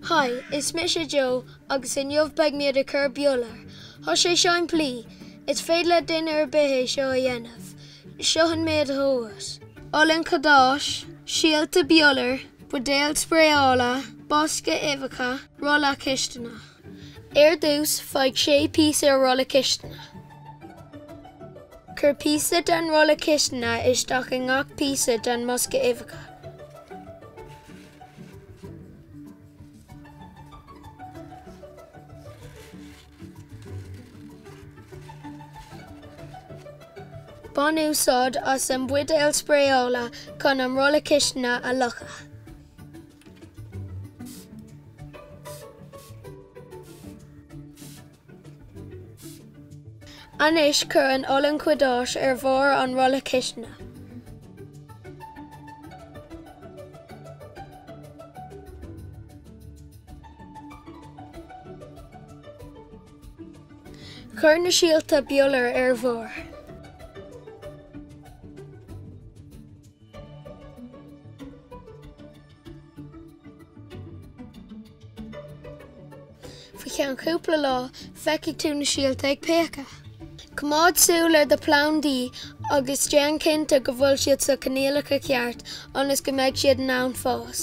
Hi, is mise Joe agus inniu beidh muid ag cur biolar. Tá sé simplí. Is féidir le duine ar bith é seo a dhéanamh. Seo an méid atá uait. Olann cadáis, síolta biolair, buidéal spraeála, bosca uibheacha, rolla cistine. Ar dtús, faigh sé píosa rolla cistine. Cuir píosa den rolla cistine isteach i ngach píosa den mbosca uibheacha. Bain úsáid as an mbuidéal spraeála chun an rolla cistine a fhliuchadh. Anois cuir an olann chadáis ar bharr an rolla cistine. Cuir na síolta biolar ar bharr. Faoi cheann cúpla lá, feicfidh tú na síolta ag péacadh. Coimeád súil ar do phlandaí agus déan cinnte go bhfuil siad sna coinníollacha ceart ionas go mbeidh siad in ann fás.